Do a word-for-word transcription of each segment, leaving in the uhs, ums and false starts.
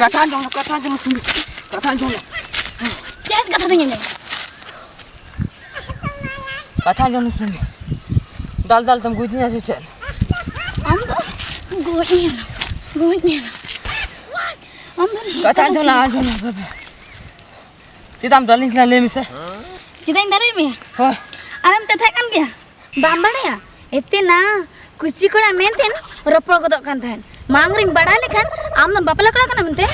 ᱠᱟᱛᱷᱟ ᱟᱸᱡᱚᱢ ᱢᱮ, ᱠᱟᱛᱷᱟ ᱟᱸᱡᱚᱢ ᱢᱮ, ᱥᱩᱢᱤ᱾ ᱠᱟᱛᱷᱟ ᱟᱸᱡᱚᱢ ᱢᱮ᱾ ᱪᱮᱫ ᱠᱟᱛᱷᱟ ᱫᱚᱧ ᱟᱸᱡᱚᱢᱟ? ᱠᱟᱛᱷᱟ ᱟᱸᱡᱚᱢ ᱢᱮ, ᱥᱩᱢᱤ᱾ ᱫᱟᱞ ᱫᱟᱞ ᱛᱮᱢ ᱜᱩᱡᱤᱧᱟ ᱥᱮ ᱪᱮᱫ? ᱟᱢ ᱫᱚ ᱜᱚᱡ ᱢᱮᱭᱟᱞᱟᱝ, ᱜᱚᱡ ᱢᱮᱭᱟᱞᱟᱝ᱾ ᱟᱢ ᱫᱚ ᱠᱟᱛᱷᱟ ᱟᱸᱡᱚᱢ ᱢᱮ, ᱟᱸᱡᱚᱢ ᱢᱮ, ᱵᱟᱵᱟ᱾ ᱪᱮᱫᱟᱜ ᱮᱢ ᱫᱟᱞᱤᱧ ᱠᱟᱱᱟ, ᱞᱟᱹᱭ ᱢᱮᱥᱮ? ᱪᱮᱫᱟᱜ ᱤᱧ ᱫᱟᱞᱮᱫ ᱢᱮᱭᱟ? ᱦᱳᱭ᱾ ᱟᱢᱮᱢ ᱠᱟᱛᱷᱟᱜ ᱠᱟᱱ ᱜᱮᱭᱟ? ᱵᱟᱢ ᱵᱟᱲᱟᱭᱟ? ᱮᱛᱮ ᱱᱟ ᱠᱩᱪᱤ ᱠᱚᱲᱟ ᱢᱮᱱᱛᱮᱧ ᱨᱚᱯᱚᱲ ᱜᱚᱫᱚᱜ ᱠᱟᱱ ᱛᱟᱦᱮᱸᱫ᱾ ᱢᱟᱲᱟᱝ ᱨᱤᱧ ᱵᱟᱲᱟᱭ ᱞᱮᱠᱷᱟᱱ ᱟᱢ ᱫᱚᱢ ᱵᱟᱯᱞᱟ ᱠᱚᱲᱟ ᱠᱟᱱᱟ ᱢᱮᱱᱛᱮ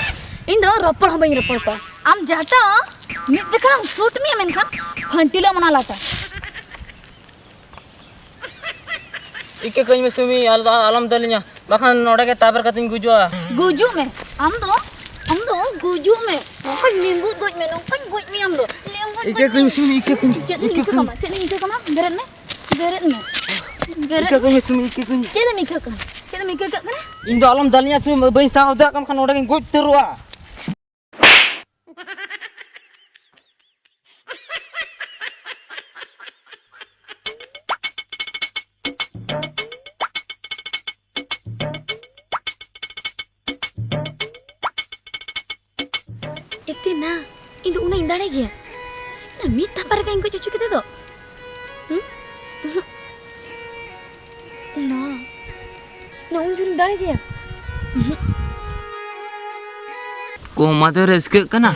ᱤᱧ ᱫᱚ ᱨᱚᱯᱚᱲ ᱦᱚᱸ ᱵᱟᱹᱧ ᱨᱚᱯᱚᱲ ᱠᱚᱣᱟ᱾ ᱟᱢ ᱡᱟᱦᱟᱸᱴᱟᱜ ᱢᱤᱫ ᱫᱮᱠᱷᱟᱢ ᱥᱩᱴ ᱢᱮᱭᱟ, ᱢᱮᱱᱠᱷᱟᱱ ᱯᱷᱟᱹᱱᱴᱤᱞᱚᱜ ᱚᱱᱟ ᱞᱟᱛᱟᱨ᱾ ᱤᱠᱟᱹ ᱠᱟᱹᱧ ᱢᱮ ᱥᱩᱢᱤ, ᱟᱞ-, ᱟᱞᱚᱢ ᱫᱟᱹᱞᱤᱧᱟ, ᱵᱟᱠᱷᱟᱱ ᱱᱚᱰᱮ ᱜᱮ ᱛᱟᱵᱮᱨ ᱠᱟᱛᱮᱧ ᱜᱩᱡᱩᱜᱼᱟ᱾ ᱜᱩᱡᱩᱜ ᱢᱮ ᱟᱢ ᱫᱚ, ᱟᱢ ᱫᱚ ᱜᱩᱡᱩᱜ ᱢᱮ᱾ ᱱᱚᱝᱠᱟᱧ ᱞᱤᱸᱵᱩᱫ ᱜᱚᱡ ᱢᱮ, ᱱᱚᱝᱠᱟᱧ ᱜᱚᱡ ᱢᱮᱭᱟ ᱟᱢ ᱫᱚ᱾ ᱞᱤᱸᱵᱩᱫ ᱤᱠᱟᱹ ᱜᱚᱡ ᱠᱟᱹᱧ ᱢᱮ᱾ ᱥᱩᱢᱤ, ᱤᱠᱟᱹ ᱠᱟᱹᱧ, ᱪᱮᱫ ᱤᱧ ᱤᱠᱟᱹ ᱤᱠᱟᱹ ᱠᱟᱹᱧ᱾ ᱠᱟᱢᱟ? ᱪᱮᱫ ᱤᱧ ᱤᱠᱟᱹ ᱠᱟᱢᱟ? ᱵᱮᱨᱮᱫ ᱢᱮ, ᱵᱮᱨᱮᱫ ᱢᱮ, ᱵᱮᱨᱮᱫ ᱤᱠᱟᱹ ᱢᱮ᱾ ᱠᱟᱹᱧ ᱢᱮ ᱥᱩᱢᱤ, ᱤᱠᱟᱹ ᱠᱟᱹᱧ᱾ ᱪᱮᱫ ᱮᱢ ᱤᱠᱟᱹᱜ ᱠᱟᱱᱟ? ᱪᱮᱫ ᱮᱢ ᱤᱠᱟᱹ ᱠᱟᱜ ᱠᱟᱱᱟ? ᱤᱧ ᱫᱚ ᱟᱞᱚᱢ ᱫᱟᱹᱞᱤᱧᱟ ᱥᱩᱢᱤ, ᱵᱟᱹᱧ ᱥᱟᱦᱟᱣ ᱫᱟᱲᱮᱭᱟᱜ ᱠᱟᱱ ᱠᱷᱟᱱ ᱱᱚᱰᱮ ᱜᱤᱧ ᱜᱚᱡ ᱩᱛᱟᱹᱨᱚᱜᱼᱟ᱾ ᱮᱛᱮ ᱱᱟ, ᱤᱧ ᱫᱚ ᱩᱱᱟᱹᱜ ᱤᱧ ᱫᱟᱲᱮ ᱜᱮᱭᱟ? ᱤᱧ ᱫᱚ ᱢᱤᱫ ᱛᱷᱟᱯᱟ ᱨᱮᱜᱮᱧ ᱜᱚᱡ ᱦᱚᱪᱚ ᱠᱮᱫᱮ ᱫᱚ᱾ ᱦᱩᱸ? ᱩᱦᱩᱸ᱾ ᱱᱟ, ᱱᱟ ᱩᱱ ᱡᱩᱞ ᱫᱟᱲᱮ ᱜᱮᱭᱟ? ᱩᱦᱩᱸ᱾ ᱠᱚᱢᱟ ᱫᱚ ᱨᱟᱹᱥᱠᱟᱹᱜ ᱠᱟᱱᱟ,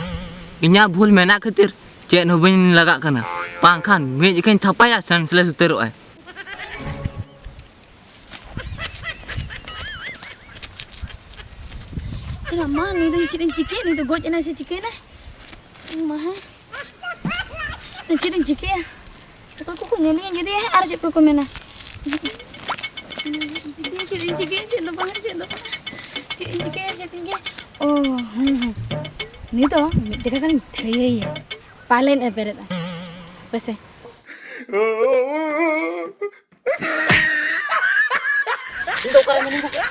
ᱤᱧᱟᱹᱜ ᱵᱷᱩᱞ ᱢᱮᱱᱟᱜ ᱠᱷᱟᱹᱛᱤᱨ ᱪᱮᱫ ᱦᱚᱸ ᱵᱟᱹᱧ ᱞᱟᱜᱟᱜ ᱠᱟᱱᱟ, ᱵᱟᱝᱠᱷᱟᱱ ᱢᱤᱫ ᱡᱚᱠᱷᱟᱧ ᱛᱷᱟᱯᱟᱭᱟ, senseless ᱩᱛᱟᱹᱨᱚᱜᱼᱟᱭ᱾ ᱮ ᱢᱟ, ᱱᱩᱭ ᱫᱚ ᱪᱮᱫ ᱤᱧ ᱪᱤᱠᱟᱹᱭᱟ? ᱱᱩᱭ ᱫᱚ ᱜᱚᱡ ᱮᱱᱟᱭ ᱥᱮ ᱪᱤᱠᱟᱹᱭᱮᱱᱟᱭ? ᱢᱟ ᱦᱮᱸ, ᱪᱮᱫ ᱤᱧ ᱪᱤᱠᱟᱹᱭᱟ? ᱚᱠᱚᱭ ᱠᱚᱠᱚ ᱧᱮᱞᱤᱧᱟ ᱡᱩᱫᱤ, ᱦᱮᱸ, ᱟᱨ ᱪᱮᱫ ᱠᱚᱠᱚ ᱢᱮᱱᱟ? ᱪᱮᱫ ᱤᱧ ᱪᱤᱠᱟᱹᱭᱟ? ᱪᱮᱫ ᱫᱚ ᱵᱟᱝ, ᱪᱮᱫ ᱫᱚ ᱵᱟᱝ᱾ ᱪᱮᱫ ᱤᱧ ᱪᱤᱠᱟᱹᱭᱟ? ᱪᱮᱫ ᱤᱧ ᱪᱤᱠᱟᱹᱭᱟ? ᱚ, ᱦᱮᱸ, ᱦᱮᱸ᱾ ᱱᱩᱭ ᱫᱚ ᱢᱤᱫ ᱴᱟᱠᱟ ᱜᱟᱱᱤᱧ ᱛᱷᱟᱹᱭᱟᱹᱭᱟ᱾ ᱯᱟᱞᱮᱱ ᱮ ᱵᱮᱨᱮᱫᱼᱟ᱾ ᱦᱟᱯᱮ ᱥᱮ᱾ ᱤᱧ ᱫᱚ ᱚᱠᱟᱨᱮ ᱢᱮᱱᱟᱹᱧᱟ?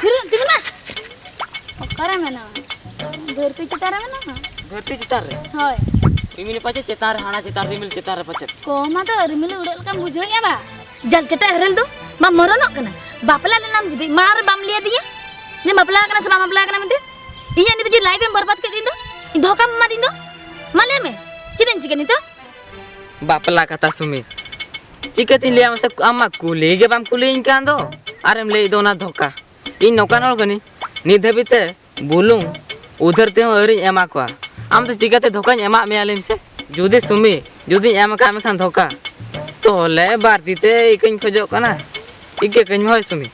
ᱛᱤᱨᱩ-, ᱛᱤᱸᱜᱩᱱᱟ᱾ ᱚᱠᱟᱨᱮ ᱢᱮᱱᱟᱢᱟ? ᱫᱷᱟᱹᱨᱛᱤ ᱪᱮᱛᱟᱱ ᱨᱮ ᱢᱮᱱᱟᱢᱟ᱾ ᱫᱷᱟᱹᱨᱛᱤ ᱪᱮᱛᱟᱱ ᱨᱮ? ᱦᱳᱭ᱾ ᱤᱧ ᱢᱮᱱ ᱯᱟᱪᱮᱫ ᱪᱮᱛᱟᱱ ᱨᱮ, ᱦᱟᱱᱟ ᱪᱮᱛᱟᱱ ᱨᱤᱢᱤᱞ ᱪᱮᱛᱟᱱ ᱨᱮ ᱯᱟᱪᱮᱫ᱾ ᱠᱚᱢᱟ ᱫᱚ ᱨᱤᱢᱤᱞ ᱩᱰᱟᱹᱜ ᱞᱮᱠᱟᱢ ᱵᱩᱡᱷᱟᱹᱣᱮᱫᱼᱟ ᱵᱟ? ᱡᱟᱞ ᱪᱟᱴᱟ ᱦᱮᱨᱮᱞ ᱫᱚ, ᱵᱟᱢ ᱢᱚᱨᱚᱱᱚᱜ ᱠᱟᱱᱟ? ᱵᱟᱯᱞᱟ ᱞᱮᱱᱟᱢ ᱡᱩᱫᱤ, ᱢᱟᱲᱟᱝ ᱨᱮ ᱵᱟᱢ ᱞᱟᱹᱭ ᱟᱹᱫᱤᱧᱟ ᱡᱮ ᱵᱟᱯᱞᱟ ᱠᱟᱱᱟ ᱥᱮ ᱵᱟᱢ ᱵᱟᱯᱞᱟ ᱠᱟᱱᱟ ᱢᱮᱱᱛᱮ? ᱤᱧᱟᱹᱜ ᱱᱤᱛᱚᱜ ᱡᱮ ᱞᱟᱭᱤᱯᱷ ᱮᱢ ᱵᱚᱨᱵᱟᱫ ᱠᱮᱫ ᱛᱤᱧ ᱫᱚ, ᱤᱧ ᱫᱷᱳᱠᱟᱢ ᱮᱢᱟᱫᱤᱧ ᱫᱚ᱾ ᱢᱟ ᱞᱟᱹᱭ ᱢᱮ, ᱪᱮᱫ ᱤᱧ ᱪᱤᱠᱟᱹ ᱱᱤᱛᱚᱜ? ᱵᱟᱯᱞᱟ ᱠᱟᱛᱷᱟ ᱥᱩᱢᱤ, ᱪᱤᱠᱟᱹᱛᱤᱧ ᱞᱟᱹᱭᱟ ᱢᱟᱥᱮ? ᱟᱢ ᱢᱟ ᱠᱩᱞᱤ ᱜᱮ ᱵᱟᱢ ᱠᱩᱞᱤᱭᱤᱧ ᱠᱟᱱ ᱫᱚ, ᱟᱨᱮᱢ ᱞᱟᱹᱭᱮᱫ ᱫᱚ ᱚᱱᱟ ᱫᱷᱳᱠᱟ᱾ ᱤᱧ ᱱᱚᱝᱠᱟᱱ ᱦᱚᱲ ᱠᱟᱹᱱᱟᱹᱧ, ᱱᱤᱛ ᱫᱷᱟᱹᱵᱤᱡ ᱛᱮ ᱵᱩᱞᱩᱝ ᱩᱫᱷᱟᱹᱨ ᱛᱮᱦᱚᱸ ᱟᱹᱣᱨᱤᱧ ᱮᱢᱟ ᱠᱚᱣᱟ᱾ ᱟᱢ ᱫᱚ ᱪᱤᱠᱟᱹᱛᱮ ᱫᱷᱳᱠᱟᱧ ᱮᱢᱟᱫ ᱢᱮᱭᱟ ᱞᱟᱹᱭ ᱢᱮᱥᱮ? ᱡᱩᱫᱤ ᱥᱩᱢᱤ, ᱡᱩᱫᱤᱧ ᱮᱢ ᱟᱠᱟᱫ ᱢᱮᱠᱷᱟᱱ ᱫᱷᱳᱠᱟ, ᱛᱚᱦᱞᱮ ᱵᱟᱹᱲᱛᱤ ᱛᱮ ᱤᱠᱟᱹᱧ ᱠᱷᱚᱡᱚᱜ ᱠᱟᱱᱟ᱾ ᱤᱠᱟᱹ ᱠᱟᱹᱧ ᱢᱮ ᱦᱳᱭ ᱥᱩᱢᱤ᱾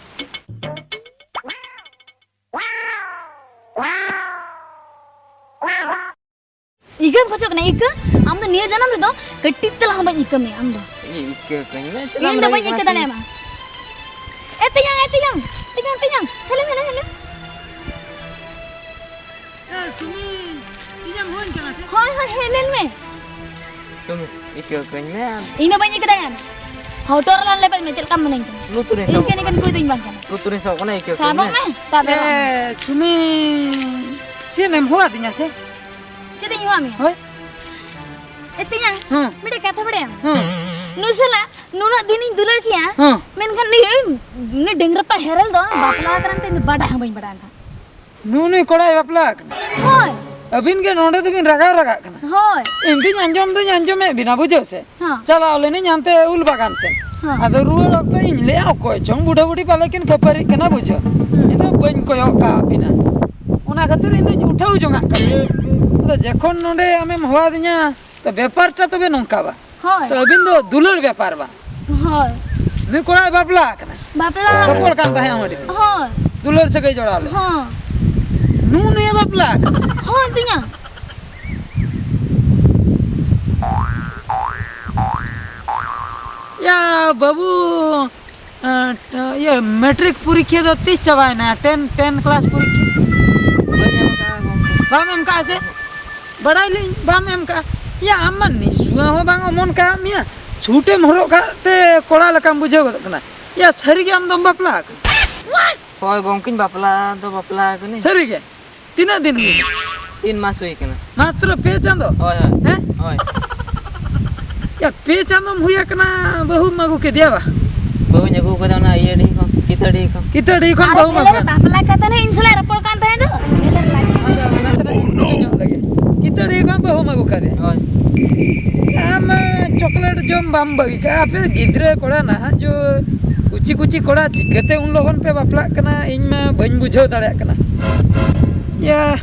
ᱤᱠᱟᱹᱢ ᱠᱷᱚᱡᱚᱜ ᱠᱟᱱᱟ, ᱤᱠᱟᱹ? ᱟᱢ ᱫᱚ ᱱᱤᱭᱟᱹ ᱡᱟᱱᱟᱢ ᱨᱮᱫᱚ ᱠᱟᱹᱴᱤᱡ ᱛᱮᱞᱟ ᱦᱚᱸ ᱵᱟᱹᱧ ᱤᱠᱟᱹ ᱢᱮᱭᱟ ᱟᱢ ᱫᱚ᱾ ᱤᱧ ᱤᱠᱟᱹ ᱠᱟᱹᱧ ᱢᱮ, ᱪᱮᱫᱟᱜ ᱤᱧ ᱫᱚ ᱮᱢ ᱵᱟᱹᱧ ᱞᱟᱹᱭ ᱤᱠᱟᱹ ᱠᱟᱱᱟ ᱫᱟᱲᱮᱭᱟᱢᱟ᱾ ᱮ ᱛᱮᱭᱟᱝ, ᱮ ᱛᱮᱭᱟᱝ, ᱛᱮᱭᱟᱝ, ᱛᱮᱭᱟᱝ, ᱦᱮᱞᱳ, ᱦᱮᱞᱳ, ᱦᱮᱞᱳ᱾ ᱮ ᱥᱩᱢᱤ, ᱤᱧᱮᱢ ᱦᱚᱦᱚᱧ ᱠᱟᱱᱟ ᱥᱮ? ᱦᱳᱭ, ᱦᱳᱭ, ᱦᱮᱡ ᱞᱮᱱ ᱢᱮ᱾ ᱥᱩᱢᱤ, ᱤᱠᱟᱹ ᱠᱟᱹᱧ ᱢᱮ᱾ ᱤᱧ ᱫᱚ ᱵᱟᱹᱧ ᱤᱠᱟᱹ ᱫᱟᱲᱮᱭᱟᱢᱟ᱾ ᱦᱚᱴᱚᱜ ᱨᱮ ᱞᱟᱝ ᱞᱮᱵᱮᱫ ᱢᱮ, ᱪᱮᱫ ᱞᱮᱠᱟᱢ ᱢᱚᱱᱮᱧ ᱠᱟᱱᱟ? ᱞᱩᱛᱩᱨ ᱨᱮ ᱤᱧ ᱥᱟᱵᱚᱜ ᱠᱟᱹᱱᱟᱹᱧ ᱠᱟᱱᱟ᱾ ᱠᱟᱱ ᱠᱩᱲᱤ ᱫᱚᱧ ᱵᱟᱝ ᱠᱟᱱᱟ᱾ ᱞᱩᱛᱩᱨ ᱨᱮ ᱥᱟᱵᱚᱜ ᱠᱟᱱᱟ, ᱤᱠᱟᱹ ᱠᱟᱹᱧ ᱥᱟᱵᱚᱜ ᱢᱮ᱾ ᱢᱮ, ᱛᱟᱵᱮᱨ ᱮ ᱚᱜ ᱢᱮ᱾ ᱥᱩᱢᱤ, ᱪᱮᱫ ᱮᱢ ᱦᱚᱦᱚ ᱟᱹᱫᱤᱧᱟ ᱥᱮ? ᱪᱮᱫ ᱤᱧ ᱦᱚᱦᱚ ᱢᱮᱭᱟ? ᱦᱳᱭ᱾ ᱮ ᱛᱮᱭᱟᱝ, ᱦᱮᱸ᱾ ᱢᱤᱫᱴᱮᱡ ᱠᱟᱛᱷᱟ ᱵᱟᱲᱟᱭᱟᱢ? ᱦᱮᱸ᱾ ᱱᱩᱭ ᱥᱟᱞᱟ ᱱᱩᱱᱟᱹᱜ ᱫᱤᱱᱤᱧ ᱫᱩᱞᱟᱹᱲ ᱠᱮᱭᱟ, ᱦᱮᱸ᱾ ᱢᱮᱱᱠᱷᱟᱱ ᱱᱩᱭ, ᱱᱩᱭ ᱰᱟᱹᱝᱨᱟᱹᱯᱟ ᱦᱮᱨᱮᱞ ᱫᱚ ᱵᱟᱯᱞᱟ ᱟᱠᱟᱱᱟ ᱢᱮᱱᱛᱮ ᱤᱧ ᱫᱚ ᱵᱟᱰᱟᱭ ᱦᱚᱸ ᱵᱟᱹᱧ ᱵᱟᱰᱟᱭ ᱠᱟᱱ ᱛᱟᱦᱮᱸᱫ᱾ ᱱᱩᱜᱼᱩ ᱱᱩᱭ ᱠᱚᱲᱟᱭ ᱵᱟᱯᱞᱟ ᱟᱠᱟᱱᱟ? ᱦᱳᱭ᱾ ᱟᱹᱵᱤᱱ ᱜᱮ ᱱᱚᱰᱮ ᱫᱚᱵᱤᱱ ᱨᱟᱜᱟᱣ ᱨᱟᱜᱟᱜ ᱠᱟᱱᱟ᱾ ᱦᱳᱭ᱾ ᱤᱧ ᱫᱩᱧ ᱟᱸᱡᱚᱢ ᱫᱩᱧ ᱟᱸᱡᱚᱢᱮᱫ ᱵᱤᱱᱟ, ᱵᱩᱡᱷᱟᱹᱣ ᱥᱮ? ᱦᱮᱸ᱾ ᱪᱟᱞᱟᱣ ᱞᱮᱱᱟᱹᱧ ᱦᱟᱱᱛᱮ ᱩᱞ ᱵᱟᱜᱟᱱ ᱥᱮᱫ᱾ ᱦᱮᱸ᱾ ᱟᱫᱚ ᱨᱩᱣᱟᱹᱲ ᱚᱠᱛᱚ ᱤᱧ ᱞᱟᱹᱭᱟ, ᱚᱠᱚᱭ ᱪᱚᱝ ᱵᱩᱰᱷᱟᱹ ᱵᱩᱰᱷᱤ ᱯᱟᱞᱮ ᱠᱤᱱ ᱠᱷᱟᱹᱯᱟᱹᱨᱤᱜ ᱠᱟᱱᱟ, ᱵᱩᱡᱷᱟᱹᱣ᱾ ᱦᱮᱸ᱾ ᱤᱧ ᱫᱚ ᱵᱟᱹᱧ ᱠᱚᱭᱚᱜ ᱠᱟᱜ ᱵᱤᱱᱟ᱾ ᱚᱱᱟ ᱠᱷᱟᱹᱛᱤᱨ ᱤᱧ ᱫᱩᱧ ᱩᱴᱷᱟᱹᱣ ᱡᱚᱝᱟᱜ ᱠᱟᱱᱟ᱾ ᱟᱫᱚ ᱡᱚᱠᱷᱚᱱ ᱱᱚᱰᱮ ᱟᱢᱮᱢ ᱦᱚᱦᱚᱣᱟᱫᱤᱧᱟ, ᱛᱚ ᱵᱮᱯᱟᱨᱴᱟ ᱛᱚᱵᱮ ᱱᱚᱝᱠᱟ ᱵᱟ? ᱦᱳᱭ᱾ ᱛᱚ ᱟᱹᱵᱤᱱ ᱫᱚ ᱫᱩᱞᱟᱹᱲ ᱵᱮᱯᱟᱨ ᱵᱟ? ᱦᱳᱭ᱾ ᱱᱩᱭ ᱠᱚᱲᱟᱭ ᱵᱟᱯᱞᱟ ᱟᱠᱟᱱᱟ᱾ ᱵᱟᱯᱞᱟ ᱨᱚᱯᱚᱲ ᱠᱟᱱ ᱛᱟᱦᱮᱸᱫ ᱟᱢ ᱟᱹᱰᱤ ᱫᱤᱱ᱾ ᱦᱳᱭ᱾ ᱫᱩᱞᱟᱹᱲ ᱥᱟᱹᱜᱟᱹᱭ ᱡᱚᱲᱟᱣ ᱞᱮ᱾ ᱦᱚᱸ᱾ ᱱᱩ ᱱᱩᱭᱮ ᱵᱟᱯᱞᱟ ᱟᱠᱟᱱᱟ᱾ ᱦᱚᱸ, ᱛᱤᱧᱟ᱾ ᱭᱟ ᱵᱟᱹᱵᱩ, ᱮᱸ, ᱤᱭᱟᱹ, ᱢᱮᱴᱨᱤᱠ ᱯᱚᱨᱤᱠᱠᱷᱟ ᱫᱚ ᱛᱤᱥ ᱪᱟᱵᱟᱭᱮᱱᱟ? ᱴᱮᱱ, ᱴᱮᱱ ᱠᱞᱟᱥ ᱯᱚᱨᱤᱠᱠᱷᱟ? ᱵᱟᱹᱧ ᱮᱢ ᱟᱠᱟᱫᱼᱟ ᱜᱚᱢᱠᱮ᱾ ᱵᱟᱢ ᱮᱢ ᱠᱟᱜᱼᱟ ᱥᱮ? ᱵᱟᱲᱟᱭ ᱞᱤᱧ ᱵᱟᱢ ᱮᱢ ᱠᱟᱜᱼᱟ᱾ ᱭᱟ, ᱟᱢ ᱢᱟ ᱱᱤᱥᱩᱣᱟᱹ ᱦᱚᱸ ᱵᱟᱝ ᱚᱢᱚᱱ ᱠᱟᱜ ᱢᱮᱭᱟ, ᱥᱩᱴ ᱮᱢ ᱦᱚᱨᱚᱜ ᱠᱟᱜ ᱛᱮ ᱠᱚᱲᱟ ᱞᱮᱠᱟᱢ ᱵᱩᱡᱷᱟᱹᱣ ᱜᱚᱫᱚᱜ ᱠᱟᱱᱟ᱾ ᱭᱟ, ᱥᱟᱹᱨᱤ ᱜᱮ ᱟᱢ ᱫᱚᱢ ᱵᱟᱯᱞᱟ ᱟᱠᱟᱱᱟ? ᱦᱳᱭ ᱜᱚᱢᱠᱮᱧ, ᱵᱟᱯᱞᱟ ᱫᱚ ᱵᱟᱯᱞᱟ ᱟᱠᱟᱱᱟᱹᱧ᱾ ᱥᱟᱹᱨᱤ ᱜᱮ? ᱛᱤᱱᱟᱹᱜ ᱫᱤᱱ ᱦᱩᱭ ᱮᱱᱟ? ᱛᱤᱱ ᱢᱟᱥ ᱦᱩᱭ ᱟᱠᱟᱱᱟ᱾ ᱢᱟᱛᱨᱚ ᱯᱮ ᱪᱟᱸᱫᱚ? ᱦᱳᱭ, ᱦᱳᱭ᱾ ᱦᱮᱸ? ᱦᱳᱭ᱾ ᱭᱟ, ᱯᱮ ᱪᱟᱸᱫᱚᱢ ᱦᱩᱭ ᱟᱠᱟᱱᱟ, ᱵᱟᱹᱦᱩᱢ ᱟᱹᱜᱩ ᱠᱮᱫᱮᱭᱟ ᱵᱟ? ᱵᱟᱹᱦᱩᱧ ᱟᱹᱜᱩ ᱠᱟᱫᱮ ᱚᱱᱟ ᱤᱭᱟᱹᱰᱤ ᱠᱷᱚᱱ, ᱠᱤᱛᱟᱹᱰᱤ ᱠᱷᱚᱱ᱾ ᱠᱤᱛᱟᱹᱰᱤ ᱠᱷᱚᱱ ᱟᱨ ᱵᱟᱹᱦᱩᱢ ᱟᱹᱜᱩ ᱵᱷᱮᱞᱮᱨ ᱠᱮᱫᱮᱭᱟ᱾ ᱵᱟᱯᱞᱟ ᱠᱟᱛᱮ ᱱᱟ ᱤᱧ ᱥᱟᱞᱟᱜ ᱨᱚᱯᱚᱲ ᱠᱟᱱ ᱛᱟᱦᱮᱸ ᱫᱚ, ᱵᱷᱮᱞᱮᱨ ᱞᱟᱡ᱾ ᱟᱫᱚ ᱱᱟᱥᱮᱱᱟᱜ ᱤᱧ ᱠᱩᱞᱤ ᱧᱚᱜ ᱞᱮᱜᱮ᱾ ᱠᱤᱛᱟᱹᱲᱤᱭᱟᱹ ᱠᱷᱚᱱ ᱵᱟᱹᱦᱩᱢ ᱟᱹᱜᱩ ᱠᱟᱫᱮᱭᱟ? ᱦᱳᱭ᱾ ᱟᱢ ᱪᱚᱠᱞᱮᱴ ᱡᱚᱢ ᱵᱟᱢ ᱵᱟᱹᱜᱤ ᱠᱟᱜᱼᱟ? ᱟᱯᱮ ᱜᱤᱫᱽᱨᱟᱹ ᱠᱚᱲᱟ ᱱᱟᱦᱟᱜ ᱡᱩᱜᱽ, ᱠᱩᱪᱤ ᱠᱩᱪᱤ ᱠᱚᱲᱟ, ᱪᱤᱠᱟᱹᱛᱮ ᱩᱱ ᱞᱚᱜᱚᱱ ᱯᱮ ᱵᱟᱯᱞᱟᱜ ᱠᱟᱱᱟ? ᱤᱧ ᱢᱟ ᱵᱟᱹᱧ ᱵᱩᱡᱷᱟᱹᱣ ᱫᱟᱲᱮᱭᱟᱜ ᱠᱟᱱᱟ᱾ ᱭᱟ,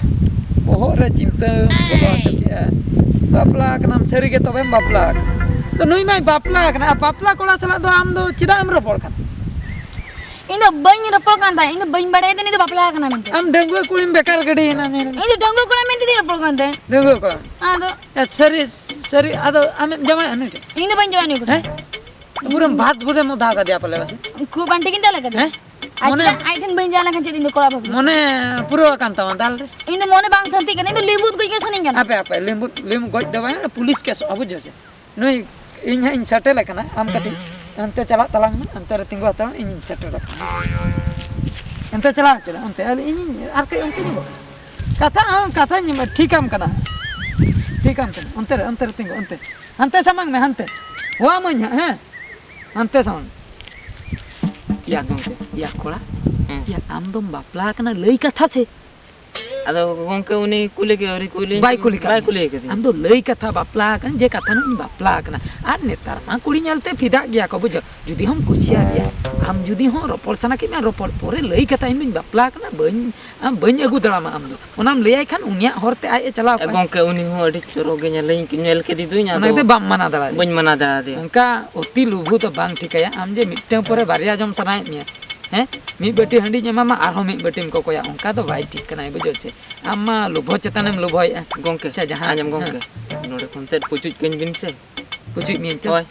ᱵᱚᱦᱚᱜ ᱨᱮ ᱪᱤᱱᱛᱟᱹ ᱵᱚᱞᱚ ᱦᱚᱪᱚ ᱠᱮᱜᱼᱟ᱾ ᱵᱟᱯᱞᱟ ᱠᱟᱱᱟᱢ ᱥᱟᱹᱨᱤ ᱜᱮ, ᱛᱚᱵᱮᱢ ᱵᱟᱯᱞᱟ ᱟᱠᱟᱱᱟ᱾ ᱛᱚ ᱱᱩᱭ ᱢᱟᱭ ᱵᱟᱯᱞᱟ ᱟᱠᱟᱱᱟ, ᱟᱨ ᱵᱟᱯᱞᱟ ᱠᱚᱲᱟ ᱥᱟᱞᱟᱜ ᱫᱚ ᱟᱢ ᱫᱚ ᱪᱮᱫᱟᱜ ᱮᱢ ᱨᱚᱯᱚᱲ ᱠᱟᱱᱟ? ᱤᱧ ᱫᱚ ᱵᱟᱹᱧ ᱨᱚᱯᱚᱲ ᱠᱟᱱ ᱛᱟᱦᱮᱸᱫ, ᱤᱧ ᱫᱚ ᱵᱟᱹᱧ ᱵᱟᱲᱟᱭᱟ ᱡᱮ ᱱᱩᱭ ᱫᱚ ᱵᱟᱯᱞᱟ ᱟᱠᱟᱱᱟ ᱢᱮᱱᱛᱮ᱾ ᱟᱢ ᱰᱟᱺᱜᱩᱣᱟᱹ ᱠᱩᱲᱤᱢ ᱵᱮᱠᱟᱨ ᱜᱟᱹᱰᱤᱭᱮᱱᱟ, ᱧᱮᱞ ᱢᱮ᱾ ᱤᱧ ᱫᱚ ᱰᱟᱺᱜᱩᱣᱟᱹ ᱠᱚᱲᱟ ᱢᱮᱱᱛᱮ ᱫᱚᱧ ᱨᱚᱯᱚᱲ ᱠᱟᱱ ᱛᱟᱦᱮᱸᱫ᱾ ᱰᱟᱺᱜᱩᱣᱟᱹ ᱠᱚᱲᱟ? ᱟᱫᱚ ᱮ, ᱥᱟᱹᱨᱤ, ᱥᱟᱹᱨᱤ, ᱟᱫᱚ ᱟᱢᱮᱢ ᱡᱟᱶᱟᱭᱚᱜᱼᱟ ᱱᱩᱭ ᱴᱷᱮᱱ? ᱤᱧ ᱫᱚ ᱵᱟᱹᱧ ᱡᱟᱶᱟᱭ ᱱᱩᱭ ᱠᱚᱴᱷᱮᱱ᱾ ᱦᱮᱸ? ᱯᱩᱨᱟᱹᱢ ᱵᱷᱟᱛ ᱵᱷᱩᱛᱮᱢ ᱚᱫᱟ ᱠᱟᱫᱮᱭᱟ ᱯᱟᱞᱮ ᱵᱟᱥᱮ? ᱠᱷᱩᱵ ᱟᱱᱴᱤ ᱜᱤᱧ ᱫᱟᱞ ᱟᱠᱟᱫᱮᱭᱟ᱾ ᱦᱮᱸ? ᱟᱨ ᱢᱚᱱᱮ ᱪᱮᱫᱟᱜ ᱟᱡ ᱴᱷᱮᱱ ᱵᱟᱹᱧ ᱡᱟᱶᱟᱭ ᱞᱮᱱᱠᱷᱟᱱ ᱪᱮᱫ ᱤᱧ ᱫᱚ ᱠᱚᱲᱟ ᱵᱷᱟᱹᱜᱤ? ᱢᱚᱱᱮ ᱯᱩᱨᱟᱹᱣ ᱟᱠᱟᱱ ᱛᱟᱢᱟ ᱫᱟᱞ ᱨᱮ? ᱤᱧ ᱫᱚ ᱢᱚᱱᱮ ᱵᱟᱝ ᱥᱟᱱᱛᱤ ᱠᱟᱱᱟ, ᱤᱧ ᱫᱚ ᱞᱤᱵᱩᱫ ᱜᱚᱡ ᱜᱮ ᱥᱟᱱᱟᱧ ᱠᱟᱱᱟ᱾ ᱟᱯᱮ, ᱟᱯᱮ, ᱞᱤᱵᱩᱫ, ᱞᱤᱵᱩᱫ ᱜᱚᱡ ᱫᱚ ᱵᱟᱝ, ᱯᱩᱞᱤᱥ ᱠᱮᱥᱚᱜᱼᱟ, ᱵᱩᱡᱷᱟᱹᱣ ᱥᱮ? ᱱᱩᱭ ᱤᱧ ᱦᱟᱸᱜ ᱤᱧ ᱥᱮᱴᱮᱞ ᱟᱠᱟᱱᱟ, ᱟᱢ ᱠᱟᱹᱴᱤᱡ ᱚᱱᱛᱮ ᱪᱟᱞᱟᱜ ᱛᱟᱞᱟᱝ ᱢᱮ, ᱚᱱᱛᱮ ᱨᱮ ᱛᱤᱸᱜᱩ ᱦᱟᱛᱟᱲ ᱢᱮ, ᱤᱧᱤᱧ ᱥᱮᱴᱮᱞ ᱟᱠᱟᱱᱟ᱾ ᱚᱱᱛᱮ ᱪᱟᱞᱟᱣ ᱦᱚᱪᱚ ᱞᱮ, ᱚᱱᱛᱮ, ᱟᱨ ᱤᱧᱤᱧ, ᱟᱨ ᱠᱟᱹᱡ ᱚᱱᱛᱮ ᱧᱚᱜ᱾ ᱠᱟᱛᱷᱟ, ᱟᱢ ᱠᱟᱛᱷᱟᱧ ᱴᱷᱤᱠᱟᱢ ᱠᱟᱱᱟ, ᱴᱷᱤᱠᱟᱢ ᱠᱟᱱᱟ, ᱚᱱᱛᱮ ᱨᱮ, ᱚᱱᱛᱮ ᱨᱮ ᱛᱤᱸᱜᱩ, ᱚᱱᱛᱮ, ᱦᱟᱱᱛᱮ ᱥᱟᱢᱟᱝ ᱢᱮ, ᱦᱟᱱᱛᱮ, ᱦᱚᱦᱚᱣᱟᱢᱟᱹᱧ ᱦᱟᱸᱜ, ᱦᱮᱸ, ᱦᱟᱱᱛᱮ ᱥᱟᱢᱟᱝ᱾ ᱭᱟ ᱜᱚᱢᱠᱮ, ᱭᱟ ᱠᱚᱲᱟ, ᱦᱮᱸ᱾ ᱭᱟ ᱟᱢ ᱫᱚᱢ ᱵᱟᱯᱞᱟ ᱟᱠᱟᱱᱟ, ᱞᱟᱹᱭ ᱠᱟᱛᱷᱟ ᱥᱮ? ᱟᱫᱚ ᱜᱚᱢᱠᱮ, ᱩᱱᱤ ᱠᱩᱞᱤ ᱠᱮ-, ᱟᱹᱣᱨᱤ ᱠᱩᱞᱤ, ᱵᱟᱭ ᱠᱩᱞᱤ ᱠᱟᱜ ᱵᱟᱭ ᱢᱮᱭᱟ᱾ ᱠᱩᱞᱤ ᱠᱟᱫᱤᱧᱟ᱾ ᱟᱢ ᱫᱚ ᱞᱟᱹᱭ ᱠᱟᱛᱷᱟ, ᱵᱟᱯᱞᱟ ᱟᱠᱟᱱ ᱡᱮ ᱠᱟᱛᱷᱟ ᱱᱩᱭ ᱤᱧ ᱵᱟᱯᱞᱟ ᱟᱠᱟᱱᱟ᱾ ᱟᱨ ᱱᱮᱛᱟᱨ ᱢᱟ ᱠᱩᱲᱤ ᱧᱮᱞᱛᱮ ᱯᱷᱤᱫᱟᱜ ᱜᱮᱭᱟ ᱠᱚ, ᱵᱩᱡᱷᱟᱹᱣ᱾ ᱡᱩᱫᱤ ᱦᱚᱸᱢ ᱠᱩᱥᱤᱭᱟᱫᱮᱭᱟ, ᱟᱢ ᱡᱩᱫᱤ ᱦᱚᱸ ᱨᱚᱯᱚᱲ ᱥᱟᱱᱟ ᱠᱮᱫ ᱢᱮᱭᱟ, ᱨᱚᱯᱚᱲ ᱯᱚᱨᱮ ᱞᱟᱹᱭ ᱠᱟᱛᱷᱟ ᱤᱧ ᱫᱩᱧ ᱵᱟᱯᱞᱟ ᱟᱠᱟᱱᱟ, ᱵᱟᱹᱧ, ᱟᱢ ᱵᱟᱹᱧ ᱟᱹᱜᱩ ᱫᱟᱲᱟᱢᱟ ᱟᱢ ᱫᱚ᱾ ᱚᱱᱟᱢ ᱞᱟᱹᱭᱟᱭ ᱠᱷᱟᱱ ᱩᱱᱤᱭᱟᱜ ᱦᱚᱨ ᱛᱮ ᱟᱡ ᱮ ᱪᱟᱞᱟᱣ ᱮ ᱠᱚᱜᱼᱟ᱾ ᱜᱚᱢᱠᱮ, ᱩᱱᱤ ᱦᱚᱸ ᱟᱹᱰᱤ ᱪᱚᱨᱚᱠ ᱜᱮ ᱧᱮᱞᱤᱧ, ᱧᱮᱞ ᱠᱮᱫᱮ ᱫᱩᱧ, ᱚᱱᱟ ᱟᱫᱚ ᱤᱭᱟᱹᱛᱮ ᱵᱟᱢ ᱢᱟᱱᱟ ᱫᱟᱲᱮᱭᱟᱫᱮᱭᱟ᱾ ᱵᱟᱹᱧ ᱢᱟᱱᱟ ᱫᱟᱲᱮᱭᱟᱫᱮᱭᱟ᱾ ᱚᱱᱠᱟ ᱚᱛᱤ ᱞᱩᱵᱷᱩ ᱫᱚ ᱵᱟᱝ ᱴᱷᱤᱠᱟᱭᱟ᱾ ᱟᱢ ᱡᱮ ᱢᱤᱫᱴᱟᱝ ᱯᱚᱨᱮ ᱵᱟᱨᱭᱟ ᱡᱚᱢ ᱥᱟᱱᱟᱭᱮᱫ ᱢᱮᱭᱟ, ᱦᱮᱸ, ᱢᱤᱫ ᱵᱟᱹᱴᱤ ᱦᱟᱺᱰᱤᱧ ᱮᱢᱟᱢᱟ, ᱟᱨᱦᱚᱸ ᱢᱤᱫ ᱵᱟᱹᱴᱤᱢ ᱠᱚᱠᱚᱭᱟ, ᱚᱱᱠᱟ ᱫᱚ ᱵᱟᱭ ᱴᱷᱤᱠ ᱠᱟᱱᱟ, ᱵᱩᱡᱷᱟᱹᱣ ᱥᱮ? ᱟᱢ ᱢᱟ ᱞᱚᱵᱷᱚ ᱪᱮᱛᱟᱱᱮᱢ ᱞᱚᱵᱷᱚᱭᱮᱫᱼᱟ᱾ ᱜᱚᱢᱠᱮ, ᱟᱪᱪᱷᱟ, ᱡᱟᱦᱟᱸ, ᱟᱸᱡᱚᱢ ᱜᱚᱢᱠᱮ, ᱦᱮᱸ᱾ ᱱᱚᱰᱮ ᱠᱷᱚᱱ ᱛᱮᱫ ᱯᱩᱪᱩᱡ ᱠᱟᱹᱧ ᱵᱤᱱ ᱥᱮ᱾ ᱯᱩᱪᱩᱡ ᱢᱤᱭᱟᱹᱧ ᱛᱚ? ᱦᱳᱭ᱾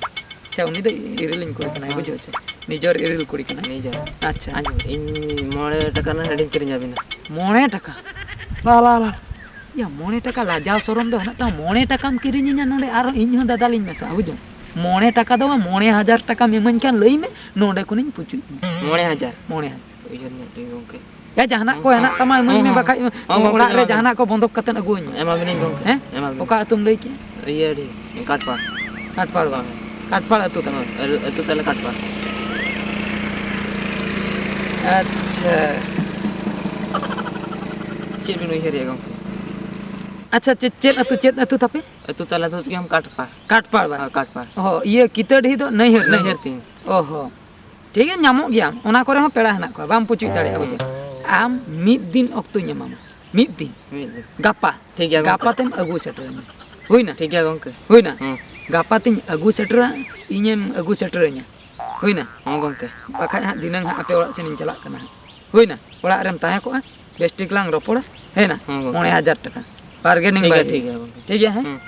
ᱟᱪᱪᱷᱟ, ᱩᱱᱤ ᱫᱚ ᱤᱨᱤᱞᱤᱧ ᱠᱩᱲᱤ ᱠᱟᱱᱟᱭ, ᱦᱳᱭ᱾ ᱵᱩᱡᱷᱟᱹᱣ ᱥᱮ? ᱱᱤᱡᱚᱨ ᱤᱨᱤᱞ ᱠᱩᱲᱤ ᱠᱟᱱᱟᱭ᱾ ᱱᱤᱡᱚᱨ᱾ ᱟᱪᱪᱷᱟ᱾ ᱟᱸᱡᱚᱢ, ᱤᱧ ᱢᱚᱬᱮ ᱴᱟᱠᱟ ᱨᱮᱱᱟᱜ ᱦᱟᱺᱰᱤᱧ ᱠᱤᱨᱤᱧ ᱟᱹᱵᱤᱱᱟ᱾ ᱢᱚᱬᱮ ᱴᱟᱠᱟ? ᱞᱟ, ᱞᱟ, ᱞᱟ᱾ ᱭᱟ, ᱢᱚᱬᱮ ᱴᱟᱠᱟ ᱞᱟᱡᱟᱣ ᱥᱚᱨᱚᱢ ᱫᱚ ᱦᱮᱱᱟᱜ ᱛᱟᱢᱟ? ᱢᱚᱬᱮ ᱴᱟᱠᱟᱢ ᱠᱤᱨᱤᱧᱤᱧᱟ ᱱᱚᱰᱮ, ᱟᱨᱦᱚᱸ ᱤᱧ ᱦᱚᱸ ᱫᱟᱫᱟᱞᱤᱧ ᱢᱮᱥᱟᱜᱼᱟ, ᱵᱩᱡᱷᱟᱹᱣ? ᱢᱚᱬᱮ ᱴᱟᱠᱟ ᱫᱚ ᱵᱟᱝ, ᱢᱚᱬᱮ ᱦᱟᱡᱟᱨ ᱴᱟᱠᱟᱢ ᱤᱢᱟᱹᱧ ᱠᱷᱟᱱ ᱞᱟᱹᱭ ᱢᱮ, ᱱᱚᱰᱮ ᱠᱷᱚᱱᱤᱧ ᱯᱩᱪᱩᱡ ᱢᱮᱭᱟ᱾ ᱢᱚᱬᱮ ᱦᱟᱡᱟᱨ? ᱢᱚᱬᱮ ᱦᱟᱡᱟᱨ᱾ ᱩᱭᱦᱟᱹᱨ ᱧᱚᱜ ᱞᱤᱧ ᱜᱚᱢᱠᱮ᱾ ᱭᱟ, ᱡᱟᱦᱟᱱᱟᱜ ᱠᱚ ᱦᱮᱱᱟᱜ ᱛᱟᱢᱟ ᱤᱢᱟᱹᱧ ᱢᱮ, ᱦᱚᱸ, ᱵᱟᱠᱷᱟᱡ ᱦᱚᱸ, ᱜᱚᱢᱠᱮ, ᱚᱲᱟᱜ ᱨᱮ ᱮᱢᱟᱵᱤᱱ᱾ ᱡᱟᱦᱟᱱᱟᱜ ᱠᱚ ᱵᱚᱱᱫᱷᱚᱠ ᱠᱟᱛᱮᱫ ᱟᱹᱜᱩᱣᱟᱹᱧ ᱢᱮ᱾ ᱮᱢᱟᱵᱤᱱᱟᱹᱧ ᱜᱚᱢᱠᱮ, ᱦᱮᱸ? ᱮᱢᱟᱵᱤᱱᱟᱹᱧ᱾ ᱚᱠᱟ ᱟᱹᱛᱩᱢ ᱞᱟᱹᱭ ᱠᱮᱜᱼᱟ? ᱤᱭᱟᱹ ᱟᱹᱰᱤ, ᱠᱟᱴᱯᱟᱲ᱾ ᱠᱟᱴᱯᱟᱲ ᱵᱟᱝ? ᱦᱳᱭ᱾ ᱠᱟᱴᱯᱟᱲ ᱟᱹᱛᱩ ᱛᱟᱢᱟ? ᱦᱳᱭ, ᱟᱹ-, ᱟᱹᱛᱩ ᱛᱟᱞᱮ ᱠᱟᱴᱯᱟᱲ᱾ ᱟᱪᱪᱷᱟ᱾ ᱪᱮᱫ ᱵᱤᱱ ᱩᱭᱦᱟᱹᱨᱮᱜᱼᱟ ᱜᱚᱢᱠᱮ? ᱟᱪᱪᱷᱟ, ᱪᱮᱫ, ᱪᱮᱫ ᱟᱹᱛᱩ, ᱪᱮᱫ ᱟᱹᱛᱩ ᱛᱟᱯᱮ? ᱟᱹᱛᱩ ᱛᱟᱞᱟ ᱫᱚ ᱦᱩᱭᱩᱜ ᱠᱟᱱᱟ ᱠᱟᱴᱯᱟᱲ᱾ ᱠᱟᱴᱯᱟᱲ ᱵᱟ? ᱦᱳᱭ, ᱠᱟᱴᱯᱟᱲ᱾ ᱚ, ᱤᱭᱟᱹ ᱠᱤᱛᱟᱹᱰᱤᱦᱤ ᱫᱚ ᱱᱟᱹᱭᱦᱟᱹᱨ, ᱱᱟᱹᱭᱦᱟᱹᱨ ᱱᱟᱹᱭᱦᱟᱹᱨ᱾ ᱛᱤᱧ᱾ ᱚ ᱦᱚᱸ᱾ ᱴᱷᱤᱠ ᱜᱮᱭᱟ, ᱧᱟᱢᱚᱜ ᱜᱮᱭᱟ, ᱚᱱᱟ ᱠᱚᱨᱮ ᱦᱚᱸ ᱯᱮᱲᱟ ᱦᱮᱱᱟᱜ ᱠᱚᱣᱟ, ᱵᱟᱢ ᱯᱩᱪᱩᱡ ᱫᱟᱲᱮᱭᱟᱜᱼᱟ, ᱵᱩᱡᱷᱟᱹᱣ᱾ ᱟᱢ ᱢᱤᱫ ᱫᱤᱱ ᱚᱠᱛᱚᱧ ᱮᱢᱟᱢᱟ, ᱢᱤᱫ ᱫᱤᱱ᱾ ᱢᱤᱫ ᱫᱤᱱ᱾ ᱜᱟᱯᱟ᱾ ᱴᱷᱤᱠ ᱜᱮᱭᱟ ᱜᱚᱢᱠᱮ᱾ ᱜᱟᱯᱟ ᱛᱮᱢ ᱟᱹᱜᱩ ᱥᱮᱴᱮᱨᱟᱹᱧᱟ᱾ ᱦᱩᱭᱱᱟ? ᱴᱷᱤᱠ ᱜᱮᱭᱟ ᱜᱚᱢᱠᱮ᱾ ᱦᱩᱭᱱᱟ? ᱦᱮᱸ᱾ ᱜᱟᱯᱟ ᱛᱤᱧ ᱟᱹᱜᱩ ᱥᱮᱴᱮᱨᱟ, ᱤᱧᱮᱢ ᱟᱹᱜᱩ ᱥᱮᱴᱮᱨᱟᱹᱧᱟ᱾ ᱦᱩᱭᱱᱟ? ᱦᱮᱸ ᱜᱚᱢᱠᱮ᱾ ᱵᱟᱠᱷᱟᱡ ᱦᱟᱸᱜ ᱫᱷᱤᱱᱟᱹᱝ ᱦᱟᱸᱜ ᱟᱯᱮ ᱚᱲᱟᱜ ᱥᱮᱱᱤᱧ ᱪᱟᱞᱟᱜ ᱠᱟᱱᱟ ᱦᱟᱸᱜ᱾ ᱦᱩᱭᱱᱟ? ᱚᱲᱟᱜ ᱨᱮᱢ ᱛᱟᱦᱮᱸ ᱠᱚᱜᱼᱟ, ᱵᱮᱥ ᱴᱷᱤᱠ ᱞᱟᱝ ᱨᱚᱯᱚᱲᱟ᱾ ᱦᱮᱸ ᱱᱟ? ᱦᱮᱸ ᱜᱚᱢᱠᱮ᱾ ᱢᱚᱬᱮ ᱦᱟᱡᱟᱨ ᱴᱟᱠᱟ᱾ ᱵᱟᱨᱜᱮᱱᱤᱝ ᱴᱷᱤᱠ ᱜᱮᱭᱟ, ᱵᱟᱭ ᱴᱷᱤᱠ ᱦᱩᱭᱩᱜᱼᱟ᱾ ᱜᱮᱭᱟ ᱜᱚᱢᱠᱮ᱾ ᱴᱷᱤᱠ ᱜᱮᱭᱟ, ᱦᱮᱸ? ᱦᱮᱸ᱾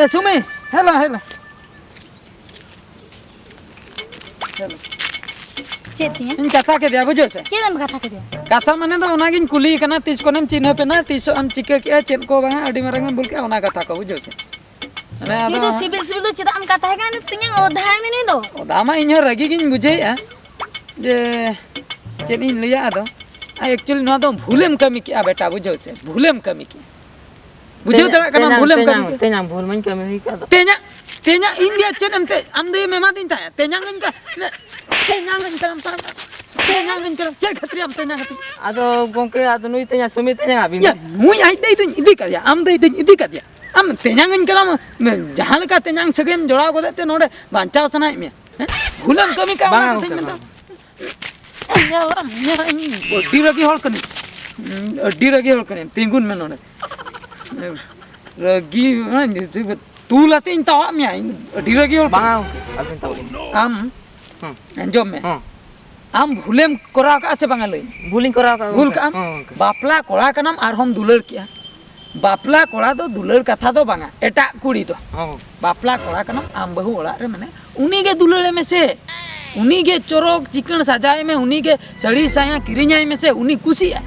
ᱮ, ᱥᱩᱢᱤ, ᱦᱮᱞᱳ, ᱦᱮᱞᱳ᱾ ᱪᱮᱫ ᱛᱤᱧᱟ? ᱤᱧ ᱠᱟᱛᱷᱟ ᱠᱮᱫᱮᱭᱟ, ᱵᱩᱡᱷᱟᱹᱣ ᱥᱮ? ᱪᱮᱫ ᱮᱢ ᱠᱟᱛᱷᱟ ᱠᱮᱫᱮᱭᱟ? ᱠᱟᱛᱷᱟ ᱢᱟᱱᱮ ᱫᱚ ᱚᱱᱟᱜᱤᱧ ᱠᱩᱞᱤᱭᱮ ᱠᱟᱱᱟ, ᱛᱤᱥ ᱠᱷᱚᱱᱮᱢ ᱪᱤᱱᱦᱟᱹᱯ ᱮᱱᱟ, ᱛᱤᱥᱚᱜ ᱮᱢ ᱪᱤᱠᱟᱹ ᱠᱮᱜᱼᱟ, ᱪᱮᱫ ᱠᱚ ᱵᱟᱝᱟ, ᱟᱹᱰᱤ ᱢᱟᱨᱟᱝ ᱮᱢ ᱵᱷᱩᱞ ᱠᱮᱜᱼᱟ, ᱚᱱᱟ ᱠᱟᱛᱷᱟ ᱠᱚ, ᱵᱩᱡᱷᱟᱹᱣ ᱥᱮ? ᱢᱟᱱᱮ ᱟᱫᱚ ᱱᱩᱭ ᱫᱚ ᱥᱤᱵᱤᱞ ᱥᱤᱵᱤᱞ ᱫᱚ ᱪᱮᱫᱟᱜ ᱮᱢ ᱠᱟᱛᱷᱟᱭ ᱠᱟᱱᱟ? ᱛᱤᱧᱟᱹᱝ ᱚᱫᱷᱟᱭ ᱢᱮ ᱱᱩᱭ ᱫᱚ᱾ ᱚᱫᱟ ᱢᱟ ᱤᱧ ᱦᱚᱸ ᱨᱟᱹᱜᱤ ᱜᱤᱧ ᱵᱩᱡᱷᱟᱹᱣᱮᱫᱼᱟ, ᱡᱮ ᱪᱮᱫ ᱤᱧ ᱞᱟᱹᱭᱟ ᱟᱫᱚ᱾ ᱟᱨ actually ᱱᱚᱣᱟ ᱫᱚ ᱵᱷᱩᱞᱮᱢ ᱠᱟᱹᱢᱤ ᱠᱮᱜᱼᱟ ᱵᱮᱴᱟ, ᱵᱩᱡᱷᱟᱹᱣ ᱥᱮ? ᱵᱷᱩᱞᱮᱢ ᱠᱟᱹᱢᱤ ᱠᱮᱜᱼᱟ᱾ ᱵᱩᱡᱷᱟᱹᱣ ᱛᱮᱧᱟᱝ, ᱫᱟᱲᱮᱭᱟᱜ ᱠᱟᱱᱟᱢ, ᱛᱮᱧᱟᱝ, ᱵᱷᱩᱞᱮᱢ ᱠᱟᱹᱢᱤ ᱛᱮᱧᱟᱝ, ᱠᱮᱜᱼᱟ᱾ ᱛᱮᱧᱟᱝ ᱵᱷᱩᱞ ᱢᱟᱧ ᱠᱟᱹᱢᱤ ᱦᱩᱭ ᱠᱟᱜ ᱫᱚ᱾ ᱛᱮᱧᱟᱝ, ᱛᱮᱧᱟᱝ ᱤᱧ ᱜᱮ ᱪᱮᱫ ᱮᱢ ᱛᱮ-, ᱟᱢ ᱫᱚ ᱮᱢᱟᱫᱤᱧ ᱛᱟᱦᱮᱸᱫ᱾ ᱛᱮᱧᱟᱝ ᱟᱹᱧ ᱠᱟ-, ᱛᱮᱧᱟᱝ ᱟᱹᱧ ᱠᱟᱱᱟᱢ ᱛᱟᱦᱮᱸᱫ᱾ ᱛᱮᱧᱟᱝ ᱟᱹᱧ ᱠᱟᱱᱟᱢ᱾ ᱪᱮᱫ ᱠᱷᱟᱹᱛᱤᱨ ᱟᱢ ᱛᱮᱧᱟᱝ ᱠᱟᱛᱮ? ᱟᱫᱚ ᱜᱚᱢᱠᱮ, ᱟᱫᱚ ᱱᱩᱭ ᱛᱮᱧᱟᱝ, ᱥᱩᱢᱤ ᱛᱮᱧᱟᱝ ᱟᱹᱵᱤᱱ ᱭᱟ, ᱫᱚ? ᱱᱩᱭ ᱟᱡ ᱫᱚ ᱤᱧ ᱫᱚᱧ ᱤᱫᱤ ᱠᱟᱫᱮᱭᱟ, ᱟᱢ ᱫᱚ ᱤᱧ ᱫᱚᱧ ᱤᱫᱤ ᱠᱟᱫᱮᱭᱟ᱾ ᱟᱢ ᱛᱮᱧᱟᱝ ᱟᱹᱧ ᱠᱟᱱᱟᱢ, ᱡᱟᱦᱟᱸ ᱞᱮᱠᱟ ᱛᱮᱧᱟᱝ ᱥᱟᱹᱜᱟᱹᱭᱮᱢ ᱡᱚᱲᱟᱣ ᱜᱚᱫᱮᱫ ᱛᱮ ᱱᱚᱰᱮ ᱵᱟᱧᱪᱟᱣ ᱥᱟᱱᱟᱭᱮᱫ ᱢᱮᱭᱟ᱾ ᱦᱮᱸ? ᱵᱷᱩᱞᱮᱢ ᱠᱟᱹᱢᱤ ᱠᱟᱜᱼᱟ, ᱚᱱᱟ ᱵᱟᱝᱟ ᱠᱟᱛᱷᱟᱧ ᱜᱚᱢᱠᱮ, ᱢᱮᱱᱫᱟ᱾ ᱵᱟᱝᱟ᱾ ᱧᱮᱞᱟᱢ, ᱧᱮᱞᱟᱢ, ᱤᱧ ᱟᱹᱰᱤ ᱨᱟᱹᱜᱤ ᱦᱚᱲ ᱠᱟᱹᱱᱟᱹᱧ᱾ ᱟᱹᱰᱤ ᱨᱟᱹᱜᱤ ᱦᱚᱲ ᱠᱟᱹᱱᱟᱹᱧ᱾ ᱛᱤᱸᱜᱩᱱ ᱢᱮ ᱱᱚᱰᱮ᱾ ᱨᱟᱹᱜᱤ, ᱛᱩᱞ ᱟᱛᱮ ᱤᱧ ᱛᱟᱣᱟᱜ ᱢᱮᱭᱟ᱾ ᱤᱧ ᱟᱹᱰᱤ ᱨᱟᱹᱜᱤ ᱦᱚᱲ ᱵᱟᱝᱟ ᱠᱟᱹᱱᱟᱹᱧ᱾ ᱜᱚᱢᱠᱮ, ᱟᱹᱵᱤᱱ ᱛᱟᱣᱟᱜ ᱵᱤᱱ᱾ ᱟᱢ, ᱦᱮᱸ᱾ ᱟᱸᱡᱚᱢ ᱢᱮ᱾ ᱦᱮᱸ᱾ ᱟᱢ ᱵᱷᱩᱞᱮᱢ ᱠᱚᱨᱟᱣ ᱠᱟᱜᱼᱟ ᱥᱮ ᱵᱟᱝᱟ ᱞᱟᱹᱭ ᱢᱮ? ᱵᱷᱩᱞᱤᱧ ᱠᱚᱨᱟᱣ ᱠᱟᱜᱼᱟ ᱵᱷᱩᱞ ᱜᱚᱢᱠᱮ᱾ ᱠᱟᱜᱼᱟᱢ? ᱦᱮᱸ ᱜᱚᱢᱠᱮ᱾ ᱵᱟᱯᱞᱟ ᱠᱚᱲᱟ ᱠᱟᱱᱟᱢ ᱟᱨᱦᱚᱸᱢ ᱫᱩᱞᱟᱹᱲ ᱠᱮᱜᱼᱟ᱾ ᱵᱟᱯᱞᱟ ᱠᱚᱲᱟ ᱫᱚ ᱫᱩᱞᱟᱹᱲ ᱠᱟᱛᱷᱟ ᱫᱚ ᱵᱟᱝᱟ, ᱮᱴᱟᱜ ᱠᱩᱲᱤ ᱫᱚ᱾ ᱦᱮᱸ ᱜᱚᱢᱠᱮ᱾ ᱵᱟᱯᱞᱟ ᱠᱚᱲᱟ ᱠᱟᱱᱟᱢ, ᱟᱢ ᱵᱟᱹᱦᱩ ᱚᱲᱟᱜ ᱨᱮ ᱢᱮᱱᱟᱭ, ᱩᱱᱤ ᱜᱮ ᱫᱩᱞᱟᱹᱲᱮ ᱢᱮᱥᱮ, ᱩᱱᱤ ᱜᱮ ᱪᱚᱨᱚᱠ ᱪᱤᱠᱟᱹᱬ ᱥᱟᱡᱟᱭ ᱢᱮ, ᱩᱱᱤ ᱜᱮ ᱥᱟᱹᱲᱤ ᱥᱟᱭᱟ ᱠᱤᱨᱤᱧᱟᱭ ᱢᱮᱥᱮ, ᱩᱱᱤ ᱠᱩᱥᱤᱜᱼᱟᱭ᱾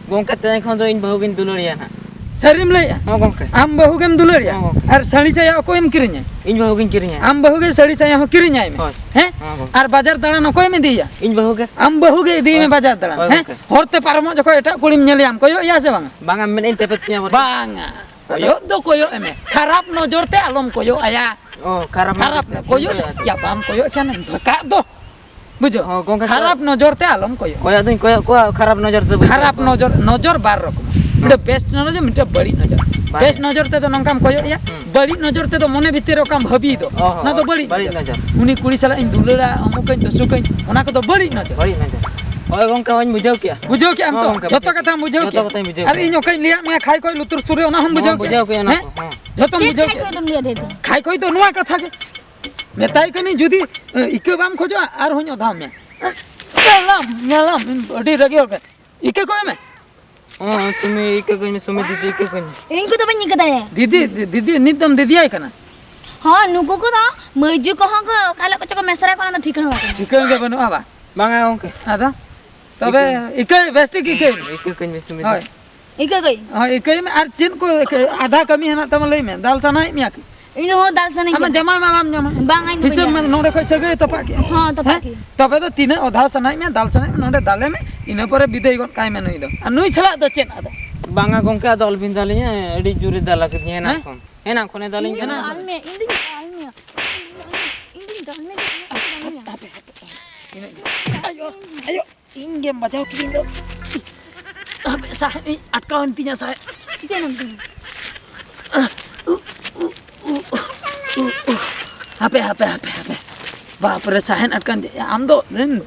ᱜᱚᱢᱠᱮ, ᱛᱮᱦᱮᱧ ᱠᱷᱚᱱ ᱫᱚ ᱤᱧ ᱵᱟᱹᱦᱩ ᱜᱤᱧ ᱫᱩᱞᱟᱹᱲᱮᱭᱟ ᱱᱟᱦᱟᱜ᱾ ᱥᱟᱹᱨᱤᱢ ᱞᱟᱹᱭᱮᱜᱼᱟ? ᱦᱮᱸ ᱜᱚᱢᱠᱮ᱾ ᱟᱢ ᱵᱟᱹᱦᱩ ᱜᱮᱢ ᱫᱩᱞᱟᱹᱲᱮᱭᱟ? ᱦᱮᱸ ᱜᱚᱢᱠᱮ᱾ ᱟᱨ ᱥᱟᱹᱲᱤ ᱥᱟᱭᱟ ᱚᱠᱚᱭᱮᱢ ᱠᱤᱨᱤᱧᱟᱭ? ᱤᱧ ᱵᱟᱹᱦᱩ ᱜᱤᱧ ᱠᱤᱨᱤᱧᱟᱭ᱾ ᱟᱢ ᱵᱟᱹᱦᱩ ᱜᱮ ᱥᱟᱹᱲᱤ ᱥᱟᱭᱟ ᱦᱚᱸ ᱠᱤᱨᱤᱧᱟᱭ ᱢᱮ᱾ ᱦᱳᱭ᱾ ᱦᱮᱸ? ᱦᱮᱸ ᱜᱚᱢᱠᱮ᱾ ᱟᱨ ᱵᱟᱡᱟᱨ ᱫᱟᱬᱟᱱ ᱚᱠᱚᱭᱮᱢ ᱤᱫᱤᱭᱮᱭᱟ? ᱤᱧ ᱵᱟᱹᱦᱩ ᱜᱮ᱾ ᱟᱢ ᱵᱟᱹᱦᱩ ᱜᱮ ᱤᱫᱤᱭᱮ ᱢᱮ ᱦᱳᱭ᱾ ᱵᱟᱡᱟᱨ ᱫᱟᱬᱟᱱ, ᱦᱳᱭ ᱦᱮᱸ? ᱜᱚᱢᱠᱮ᱾ ᱦᱚᱨ ᱛᱮ ᱯᱟᱨᱚᱢᱚᱜ ᱡᱚᱠᱷᱚᱡ ᱮᱴᱟᱜ ᱠᱩᱲᱤᱢ ᱧᱮᱞᱮᱭᱟᱢ, ᱠᱚᱭᱚᱜ ᱮᱭᱟ ᱥᱮ ᱵᱟᱝᱟ? ᱵᱟᱝᱟ, ᱢᱮᱫ ᱤᱧ ᱛᱮᱯᱮᱫ ᱛᱤᱧᱟ ᱵᱚᱞᱮ᱾ ᱵᱟᱝᱟ᱾ ᱠᱚᱭᱚᱜ ᱫᱚ ᱠᱚᱭᱚᱜ ᱮ ᱢᱮ, ᱠᱷᱟᱨᱟᱯ ᱱᱚᱡᱚᱨ ᱛᱮ ᱟᱞᱚᱢ ᱠᱚᱭᱚᱜ ᱟᱭᱟ᱾ ᱚ, ᱠᱷᱟᱨᱟᱯ ᱠᱷᱟᱨᱟᱯ ᱱᱚᱡᱚᱨ ᱛᱮ ᱠᱚᱭᱚᱜ ᱵᱟᱹᱧ ᱫᱚ, ᱠᱚᱭᱚᱜ ᱟᱭᱟ᱾ ᱭᱟ, ᱵᱟᱢ ᱠᱚᱭᱚᱜ ᱠᱷᱟᱱ ᱫᱷᱚᱠᱟᱜ ᱫᱚ᱾ ᱵᱩᱡᱷᱟᱹᱣ? ᱦᱚᱸ, ᱜᱚᱝᱠᱮ, ᱠᱷᱟᱨᱟᱯ ᱱᱚᱡᱚᱨ ᱛᱮ ᱟᱞᱚᱢ ᱠᱚᱭᱚᱜ᱾ ᱠᱚᱭᱚᱜ ᱫᱚᱧ ᱠᱚᱭᱚᱜ ᱠᱚᱣᱟ, ᱠᱷᱟᱨᱟᱯ ᱱᱚᱡᱚᱨ ᱛᱮ ᱵᱟᱹᱧ ᱠᱷᱟᱨᱟᱯ ᱠᱚᱭᱚᱜ ᱠᱚᱣᱟ᱾ ᱱᱚᱡᱚᱨ, ᱱᱚᱡᱚᱨ ᱵᱟᱨ ᱨᱚᱠᱚᱢ᱾ ᱢᱤᱫᱴᱮᱱ ᱵᱮᱥ ᱱᱚᱡᱚᱨ, ᱢᱤᱫᱴᱮᱱ ᱵᱟᱹᱲᱤᱡ ᱱᱚᱡᱚᱨ᱾ ᱵᱟᱹᱲᱤᱡ᱾ ᱵᱮᱥ ᱱᱚᱡᱚᱨ ᱛᱮᱫᱚ ᱱᱚᱝᱠᱟᱢ ᱠᱚᱭᱚᱜ ᱮᱭᱟ, ᱦᱩᱸ᱾ ᱵᱟᱹᱲᱤᱡ ᱱᱚᱡᱚᱨ ᱛᱮᱫᱚ ᱢᱚᱱᱮ ᱵᱷᱤᱛᱤᱨ ᱨᱮ ᱚᱠᱟᱢ ᱵᱷᱟᱹᱵᱤᱭ ᱫᱚ, ᱚ, ᱦᱚᱸ, ᱚᱱᱟ ᱫᱚ ᱵᱟᱹᱲᱤᱡ ᱵᱟᱹᱲᱤᱡ ᱱᱚᱡᱚᱨ᱾ ᱱᱚᱡᱚᱨ᱾ ᱩᱱᱤ ᱠᱩᱲᱤ ᱥᱟᱞᱟᱜ ᱤᱧ ᱫᱩᱞᱟᱹᱲᱟ, ᱚᱢᱩᱠᱟᱹᱧ ᱛᱚᱥᱩᱠᱟᱹᱧ, ᱚᱱᱟ ᱠᱚᱫᱚ ᱵᱟᱹᱲᱤᱡ ᱱᱚᱡᱚᱨ᱾ ᱵᱟᱹᱲᱤᱡ ᱱᱚᱡᱚᱨ᱾ ᱦᱳᱭ ᱜᱚᱝᱠᱮ, ᱦᱚᱧ ᱵᱩᱡᱷᱟᱹᱣ ᱠᱮᱜᱼᱟ᱾ ᱵᱩᱡᱷᱟᱹᱣ ᱠᱮᱜᱼᱟᱢ ᱦᱚᱸ ᱛᱚ? ᱜᱚᱝᱠᱮ, ᱡᱷᱚᱛᱚ ᱵᱩᱡᱷᱟᱹᱣ ᱠᱟᱛᱷᱟᱢ ᱠᱮᱜᱼᱟ᱾ ᱵᱩᱡᱷᱟᱹᱣ ᱡᱷᱚᱛᱚ ᱠᱮᱜᱼᱟ᱾ ᱠᱟᱛᱷᱟᱧ ᱵᱩᱡᱷᱟᱹᱣ ᱟᱨ ᱠᱮᱜᱼᱟ᱾ ᱤᱧ ᱚᱠᱟᱧ ᱞᱟᱹᱭᱟᱫ ᱢᱮᱭᱟ, ᱠᱷᱟᱭ ᱠᱷᱚᱭ ᱞᱩᱛᱩᱨ ᱥᱩᱨ ᱨᱮ, ᱚᱱᱟ ᱦᱚᱸᱢ ᱦᱚᱸ, ᱵᱩᱡᱷᱟᱹᱣ ᱠᱮᱜᱼᱟ᱾ ᱵᱩᱡᱷᱟᱹᱣ ᱠᱮᱜᱼᱟ ᱚᱱᱟ ᱦᱮᱸ? ᱠᱚ, ᱦᱚᱸ᱾ ᱡᱷᱚᱛᱚᱢ ᱪᱮᱫ ᱵᱩᱡᱷᱟᱹᱣ ᱠᱷᱟᱭ ᱠᱮᱜᱼᱟ᱾ ᱠᱷᱚᱭ ᱫᱚᱢ ᱞᱟᱹᱭᱟ ᱫᱤᱫᱤ? ᱠᱷᱟᱭ ᱠᱷᱚᱭ ᱫᱚ ᱱᱚᱣᱟ ᱠᱟᱛᱷᱟ ᱜᱮ᱾ ᱢᱮᱛᱟᱭ ᱠᱟᱹᱱᱟᱹᱧ, ᱡᱩᱫᱤ, ᱮ, ᱤᱠᱟᱹ ᱵᱟᱢ ᱠᱷᱚᱡᱚᱜᱼᱟ, ᱟᱨᱦᱚᱸᱧ ᱚᱫᱷᱟᱣ ᱢᱮᱭᱟ᱾ ᱧᱮᱞᱟᱢ, ᱧᱮᱞᱟᱢ, ᱟᱹᱰᱤ ᱨᱟᱹᱜᱤ ᱦᱚᱲ ᱠᱟᱱᱟ᱾ ᱤᱠᱟᱹ ᱠᱚᱭ ᱢᱮ᱾ ᱦᱚᱸ, ᱥᱩᱢᱤ, ᱤᱠᱟᱹ ᱠᱟᱹᱧ ᱢᱮ, ᱥᱩᱢᱤ ᱫᱤᱫᱤ, ᱤᱠᱟᱹ ᱠᱟᱹᱧ ᱢᱮ᱾ ᱤᱧ ᱠᱚᱫᱚ ᱵᱟᱹᱧ ᱤᱠᱟᱹ ᱫᱟᱲᱮᱭᱟᱜᱼᱟ᱾ ᱫᱤᱫᱤ, ᱫᱤ-, ᱫᱤᱫᱤ, ᱱᱤᱛ ᱫᱚᱢ ᱫᱤᱫᱤᱭᱟᱭ ᱠᱟᱱᱟ? ᱦᱚᱸ, ᱱᱩᱠᱩ ᱠᱚᱫᱚ ᱢᱟᱹᱭᱡᱩ ᱠᱚᱦᱚᱸ ᱠᱚ ᱚᱠᱟ ᱦᱤᱞᱳᱜ ᱠᱚᱪᱚ ᱠᱚ ᱢᱮᱥᱨᱟ ᱠᱚᱣᱟ, ᱚᱱᱟ ᱫᱚ ᱴᱷᱤᱠᱟᱹᱱᱟ ᱵᱟᱹᱱᱩᱜᱼᱟ᱾ ᱴᱷᱤᱠᱟᱹᱱ ᱜᱮ ᱵᱟᱹᱱᱩᱜᱼᱟ ᱵᱟ? ᱵᱟᱝᱟ ᱜᱚᱝᱠᱮ᱾ ᱟᱫᱚ? ᱛᱚᱵᱮ ᱤᱠᱟᱹ- ᱤᱠᱟᱹᱭ, ᱵᱮᱥ ᱴᱷᱤᱠ ᱤᱠᱟᱹᱭ ᱢᱮ᱾ ᱤᱠᱟᱹ ᱠᱟᱹᱧ ᱢᱮ, ᱥᱩᱢᱤ ᱦᱳᱭ᱾ ᱫᱤᱫᱤ᱾ ᱤᱠᱟᱹ ᱠᱟᱹᱧ᱾ ᱦᱳᱭ, ᱤᱠᱟᱹᱭ ᱢᱮ᱾ ᱟᱨ ᱪᱮᱫ ᱠᱚ ᱤᱠᱟᱹ-, ᱟᱫᱷᱟ ᱠᱟᱹᱢᱤ ᱦᱮᱱᱟᱜ ᱛᱟᱢᱟ, ᱞᱟᱹᱭ ᱢᱮ᱾ ᱫᱟᱞ ᱥᱟᱱᱟᱭᱮᱫ ᱢᱮᱭᱟ ᱠᱤ? ᱤᱧ ᱫᱚ ᱦᱚᱸ ᱫᱟᱞ ᱥᱟᱱᱟᱧ ᱟᱢᱟᱜ ᱠᱟᱱᱟ᱾ ᱡᱟᱢᱟᱭ ᱢᱟ ᱵᱟᱢ ᱧᱟᱢᱟ᱾ ᱵᱟᱝ, ᱤᱧ ᱫᱚ ᱵᱟᱹᱧ ᱦᱤᱥᱟᱹᱵ ᱢᱮ, ᱧᱟᱢᱟ᱾ ᱱᱚᱰᱮ ᱠᱷᱚᱡ ᱥᱟᱹᱜᱟᱹᱭ ᱛᱚᱯᱟᱜ ᱠᱮᱜᱼᱟ᱾ ᱦᱚᱸ, ᱛᱚᱯᱟᱜ ᱦᱮᱸ? ᱠᱮᱜᱼᱟ᱾ ᱛᱚᱵᱮ ᱫᱚ ᱛᱤᱱᱟᱹᱜ ᱚᱫᱷᱟ ᱥᱟᱱᱟᱭᱮᱫ ᱢᱮᱭᱟ, ᱫᱟᱞ ᱥᱟᱱᱟᱭᱮᱫ ᱢᱮᱭᱟ, ᱱᱚᱰᱮ ᱫᱟᱞᱮ ᱢᱮ, ᱤᱱᱟᱹ ᱯᱚᱨᱮ ᱵᱤᱫᱟᱹᱭ ᱜᱚᱫ ᱠᱟᱭ ᱢᱮ ᱱᱩᱭ ᱫᱚ᱾ ᱟᱨ ᱱᱩᱭ ᱥᱟᱞᱟᱜ ᱫᱚ ᱪᱮᱫ ᱟᱫᱚ? ᱵᱟᱝᱟ ᱜᱚᱝᱠᱮ, ᱟᱫᱚ ᱟᱞᱚᱵᱤᱱ ᱫᱟᱞᱤᱧᱟ, ᱟᱹᱰᱤ ᱡᱳᱨᱮ ᱫᱟᱞ ᱟᱠᱟᱫᱤᱧᱟ ᱮᱱᱟᱝ ᱦᱮᱸ? ᱠᱷᱚᱱ᱾ ᱮᱱᱟᱝ ᱠᱷᱚᱱᱮ ᱫᱟᱞᱤᱧ ᱤᱧ ᱠᱟᱱᱟ᱾ ᱫᱚ ᱫᱟᱞ ᱢᱮ, ᱤᱧ ᱫᱩᱧ ᱫᱟᱞ ᱢᱮᱭᱟ᱾ ᱤᱧ ᱫᱩᱧ ᱫᱟᱞ ᱢᱮᱭᱟ, ᱤᱧ ᱫᱩᱧ ᱫᱟᱞ ᱢᱮᱭᱟ᱾ ᱦᱟᱯᱮ, ᱦᱟᱯᱮ, ᱦᱟᱯᱮ᱾ ᱤᱱᱟᱹᱜ ᱜᱮ᱾ ᱟᱭᱳ, ᱟᱭᱳ, ᱤᱧ ᱜᱮᱢ ᱵᱟᱡᱟᱣ ᱠᱤᱫᱤᱧ ᱫᱚ᱾ ᱦᱟᱯᱮ, ᱥᱟᱦᱮᱫ ᱤᱧ ᱟᱴᱠᱟᱣᱮᱱ ᱛᱤᱧᱟ, ᱥᱟᱦᱮᱫ᱾ ᱪᱤᱠᱟᱹᱭᱮᱱᱟᱢ ᱛᱤᱧᱟ? ᱦᱟᱯᱮ, ᱦᱟᱯᱮ, ᱦᱟᱯᱮ, ᱦᱟᱯᱮ᱾ ᱵᱟᱯᱨᱮ, ᱥᱟᱦᱮᱫ ᱟᱴᱠᱟᱣᱮᱱ ᱛᱤᱧᱟ᱾ ᱟᱢ ᱫᱚ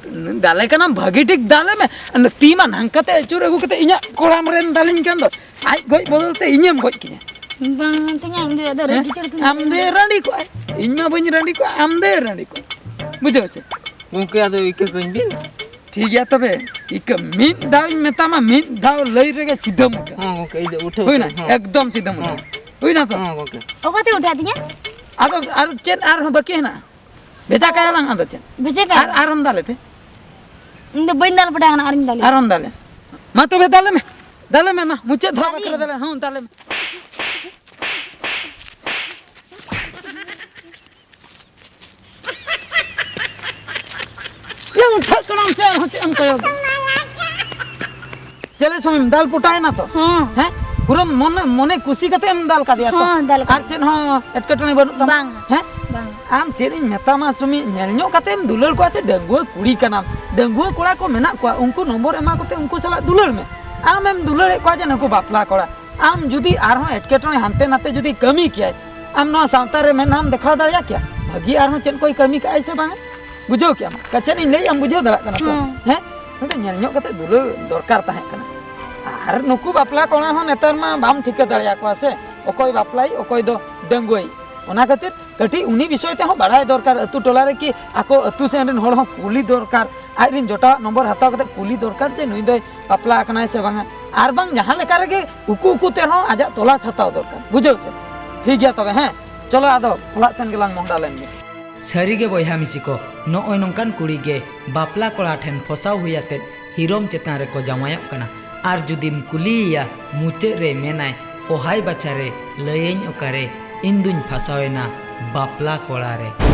ᱫᱟᱞᱮ ᱠᱟᱱᱟᱢ, ᱵᱷᱟᱹᱜᱤ ᱴᱷᱤᱠ ᱫᱟᱞᱮ ᱢᱮ᱾ ᱛᱤ ᱢᱟ ᱱᱟᱝᱠᱟᱛᱮ ᱟᱹᱪᱩᱨ ᱟᱹᱜᱩ ᱠᱟᱛᱮ ᱤᱧᱟᱹᱜ ᱠᱚᱲᱟᱢ ᱨᱮᱢ ᱫᱟᱞᱤᱧ ᱠᱟᱱ ᱫᱚ᱾ ᱟᱡ ᱜᱚᱡ ᱵᱚᱫᱚᱞ ᱛᱮ ᱤᱧᱮᱢ ᱜᱚᱡ ᱠᱤᱧᱟ᱾ ᱵᱟᱝ ᱛᱤᱧᱟ, ᱤᱧ ᱫᱚ ᱟᱫᱚ ᱦᱮᱸ? ᱨᱟᱹᱜᱤ ᱪᱟᱹᱲ ᱛᱤᱧ ᱟᱢ ᱫᱚᱭ ᱨᱟᱺᱰᱤ ᱠᱚᱜᱼᱟᱭ, ᱤᱧ ᱢᱟ ᱵᱟᱹᱧ ᱨᱟᱺᱰᱤ ᱠᱚᱜᱼᱟ, ᱟᱢ ᱫᱚᱭ ᱨᱟᱺᱰᱤ ᱠᱚᱜᱼᱟ᱾ ᱵᱩᱡᱷᱟᱹᱣ ᱥᱮ? ᱜᱚᱝᱠᱮ, ᱟᱫᱚ ᱤᱠᱟᱹ ᱠᱟᱹᱧ ᱵᱤᱱ᱾ ᱴᱷᱤᱠ ᱜᱮᱭᱟ ᱛᱚᱵᱮ, ᱤᱠᱟᱹ ᱢᱤᱫ ᱫᱷᱟᱣ ᱤᱧ ᱢᱮᱛᱟᱢᱟ, ᱢᱤᱫ ᱫᱷᱟᱣ ᱞᱟᱹᱭ ᱨᱮᱜᱮ ᱥᱤᱫᱷᱟᱹᱢ ᱩᱴᱷᱟᱹᱜᱼᱟ᱾ ᱦᱚᱸ ᱜᱚᱝᱠᱮ, ᱤᱧ ᱫᱚ ᱩᱴᱷᱟᱹᱣ ᱦᱩᱭᱱᱟ? ᱩᱛᱟᱹᱨ, ᱦᱚᱸ᱾ ᱮᱠᱫᱚᱢ ᱥᱤᱫᱷᱟᱹᱢ ᱩᱴᱷᱟᱹᱜᱼᱟ᱾ ᱦᱚᱸ᱾ ᱦᱩᱭᱱᱟ ᱛᱚ? ᱦᱚᱸ ᱜᱚᱝᱠᱮ᱾ ᱚᱠᱟᱛᱮ ᱩᱴᱷᱟᱹᱜ ᱛᱤᱧᱟ? ᱟᱫᱚ ᱟᱨ ᱪᱮᱫ ᱟᱨᱦᱚᱸ ᱵᱟᱹᱠᱤ ᱦᱮᱱᱟᱜᱼᱟ? ᱵᱷᱮᱡᱟ ᱠᱟᱭᱟᱞᱟᱝ ᱟᱫᱚ ᱪᱮᱫ? ᱵᱷᱮᱡᱟ ᱠᱟᱭ? ᱟᱨ, ᱟᱨᱦᱚᱸᱢ ᱫᱟᱞᱮ ᱛᱮ? ᱤᱧ ᱫᱚ ᱵᱟᱹᱧ ᱫᱟᱞ ᱵᱟᱲᱟ ᱟᱠᱟᱱᱟ, ᱟᱨᱤᱧ ᱫᱟᱞᱮᱭᱟ᱾ ᱟᱨᱦᱚᱸᱢ ᱫᱟᱞᱮ? ᱢᱟ ᱛᱚᱵᱮ ᱫᱟᱞᱮ ᱢᱮ, ᱫᱟᱞᱮ ᱢᱮ, ᱢᱟ ᱢᱩᱪᱟᱹᱫ ᱫᱷᱟᱣ ᱫᱟᱞᱮ᱾ ᱵᱟᱠᱷᱨᱟ ᱫᱟᱞᱮ, ᱦᱚᱸ ᱫᱟᱞᱮ ᱢᱮ᱾ ᱭᱟ, ᱩᱴᱷᱟᱹᱜ ᱠᱟᱱᱟᱢ ᱥᱮ ᱟᱨᱦᱚᱸ ᱪᱮᱫ ᱮᱢ ᱠᱚᱭᱚᱜ? ᱪᱮᱞᱮ ᱥᱚᱢᱚᱭ ᱫᱟᱞ ᱯᱚᱴᱟᱭᱮᱱᱟ ᱛᱚ? ᱦᱚᱸ᱾ ᱦᱮᱸ? ᱯᱩᱨᱟᱹ ᱢᱚᱱᱮ, ᱢᱚᱱᱮ ᱠᱩᱥᱤ ᱠᱟᱛᱮ ᱮᱢ ᱫᱟᱞ ᱠᱟᱫᱮᱭᱟ ᱛᱚ? ᱦᱚᱸ, ᱫᱟᱞ ᱠᱟᱫᱮᱭᱟ᱾ ᱟᱨ ᱪᱮᱫ ᱦᱚᱸ ᱮᱴᱠᱮᱴᱚᱬᱮ ᱵᱟᱹᱱᱩᱜ ᱛᱟᱢᱟ? ᱵᱟᱝ᱾ ᱦᱮᱸ? ᱵᱟᱝ᱾ ᱟᱢ ᱪᱮᱫ ᱤᱧ ᱢᱮᱛᱟᱢᱟ ᱥᱩᱢᱤ, ᱧᱮᱞ ᱧᱚᱜ ᱠᱟᱛᱮᱢ ᱫᱩᱞᱟᱹᱲ ᱠᱚᱣᱟ ᱥᱮ? ᱰᱟᱺᱜᱩᱣᱟᱹ ᱠᱩᱲᱤ ᱠᱟᱱᱟᱢ, ᱰᱟᱺᱜᱩᱣᱟᱹ ᱠᱚᱲᱟ ᱠᱚ ᱢᱮᱱᱟᱜ ᱠᱚᱣᱟ, ᱩᱱᱠᱩ ᱱᱚᱢᱵᱚᱨ ᱮᱢᱟ ᱠᱚᱛᱮ ᱩᱱᱠᱩ ᱥᱟᱞᱟᱜ ᱫᱩᱞᱟᱹᱲ ᱢᱮ᱾ ᱟᱢᱮᱢ ᱫᱩᱞᱟᱹᱲᱮᱫ ᱠᱚᱣᱟ ᱡᱮ ᱱᱩᱠᱩ ᱵᱟᱯᱞᱟ ᱠᱚᱲᱟ᱾ ᱟᱢ ᱡᱩᱫᱤ ᱟᱨᱦᱚᱸ ᱮᱴᱠᱮᱴᱚᱬᱮ ᱦᱟᱱᱛᱮ ᱱᱟᱛᱮ ᱡᱩᱫᱤ ᱠᱟᱹᱢᱤ ᱠᱮᱭᱟᱭ, ᱟᱢ ᱱᱚᱣᱟ ᱥᱟᱶᱛᱟ ᱨᱮ ᱢᱮᱫᱦᱟᱢ ᱫᱮᱠᱷᱟᱣ ᱫᱟᱲᱮᱭᱟᱜ ᱠᱮᱭᱟ? ᱵᱷᱟᱹᱜᱤ ᱟᱨᱦᱚᱸ ᱪᱮᱫ ᱠᱚᱭ ᱠᱟᱹᱢᱤ ᱠᱟᱜᱼᱟᱭ ᱥᱮ ᱵᱟᱝ? ᱵᱩᱡᱷᱟᱹᱣ ᱠᱮᱜᱼᱟᱢ? ᱪᱮᱫ ᱤᱧ ᱞᱟᱹᱭᱮᱫᱼᱟᱢ ᱵᱩᱡᱷᱟᱹᱣ ᱫᱟᱲᱮᱭᱟᱜ ᱠᱟᱱᱟ ᱛᱚ? ᱦᱮᱸ᱾ ᱦᱮᱸ? ᱢᱤᱫᱴᱮᱱ ᱧᱮᱞ ᱧᱚᱜ ᱠᱟᱛᱮ ᱫᱩᱞᱟᱹᱲ ᱫᱚᱨᱠᱟᱨ ᱛᱟᱦᱮᱸ ᱠᱟᱱᱟ᱾ ᱟᱨ ᱱᱩᱠᱩ ᱵᱟᱯᱞᱟ ᱠᱚᱲᱟ ᱦᱚᱸ ᱱᱮᱛᱟᱨ ᱢᱟ ᱵᱟᱢ ᱴᱷᱤᱠᱟᱹ ᱫᱟᱲᱮᱭᱟᱠᱚᱣᱟ ᱥᱮ, ᱚᱠᱚᱭ ᱵᱟᱯᱞᱟᱭ, ᱚᱠᱚᱭ ᱫᱚ ᱰᱟᱺᱜᱩᱣᱟᱹᱭ᱾ ᱚᱱᱟ ᱠᱷᱟᱹᱛᱤᱨ ᱠᱟᱹᱴᱤᱡ ᱩᱱᱤ ᱵᱤᱥᱚᱭ ᱛᱮᱦᱚᱸ ᱵᱟᱲᱟᱭ ᱫᱚᱨᱠᱟᱨ, ᱟᱹᱛᱩ ᱴᱚᱞᱟ ᱨᱮ ᱠᱤ ᱟᱠᱚ ᱟᱹᱛᱩ ᱥᱮᱱ ᱨᱮᱱ ᱦᱚᱲ ᱦᱚᱸ ᱠᱩᱞᱤ ᱫᱚᱨᱠᱟᱨ, ᱟᱡ ᱨᱮᱱ ᱡᱚᱴᱟᱣᱟᱜ ᱱᱚᱢᱵᱚᱨ ᱦᱟᱛᱟᱣ ᱠᱟᱛᱮ ᱠᱩᱞᱤ ᱫᱚᱨᱠᱟᱨ ᱡᱮ ᱱᱩᱭ ᱫᱚᱭ ᱵᱟᱯᱞᱟ ᱟᱠᱟᱱᱟᱭ ᱥᱮ ᱵᱟᱝᱟ᱾ ᱟᱨ ᱵᱟᱝ ᱡᱟᱦᱟᱸ ᱞᱮᱠᱟ ᱨᱮᱜᱮ ᱩᱠᱩ ᱩᱠᱩ ᱛᱮ ᱨᱮᱦᱚᱸ ᱟᱡᱟᱜ ᱛᱚᱞᱟᱥ ᱦᱟᱛᱟᱣ ᱫᱚᱨᱠᱟᱨ, ᱵᱩᱡᱷᱟᱹᱣ ᱥᱮ? ᱴᱷᱤᱠ ᱜᱮᱭᱟ ᱛᱚᱵᱮ, ᱦᱮᱸ, ᱪᱚᱞᱚ ᱟᱫᱚ ᱚᱲᱟᱜ ᱥᱮᱱ ᱜᱮᱞᱟᱝ ᱢᱚᱦᱰᱟ ᱞᱮᱱ ᱜᱮ᱾ ᱥᱟᱹᱨᱤ ᱜᱮ ᱵᱚᱭᱦᱟ ᱢᱤᱥᱤ ᱠᱚ, ᱱᱚᱜᱼᱚᱭ ᱱᱚᱝᱠᱟᱱ ᱠᱩᱲᱤ ᱜᱮ ᱵᱟᱯᱞᱟ ᱠᱚᱲᱟ ᱴᱷᱮᱱ ᱯᱷᱚᱥᱟᱣ ᱦᱩᱭ ᱟᱛᱮᱫ ᱦᱤᱨᱚᱢ ᱪᱮᱛᱟᱱ ᱨᱮᱠᱚ ᱡᱟᱶᱟᱭᱚᱜ ᱠᱟᱱᱟ᱾ ᱟᱨ ᱡᱩᱫᱤᱢ ᱠᱩᱞᱤᱭᱮᱭᱟ, ᱢᱩᱪᱟᱹᱫ ᱨᱮ ᱢᱮᱱᱟᱭ, "ᱚᱦᱟᱭ ᱵᱟᱪᱷᱟ ᱨᱮ, ᱞᱟᱹᱭᱟᱹᱧ ᱚᱠᱟᱨᱮ, ᱤᱧ ᱫᱩᱧ ᱯᱷᱟᱥᱟᱣᱮᱱᱟ ᱵᱟᱯᱞᱟ ᱠᱚᱲᱟ ᱨᱮ᱾"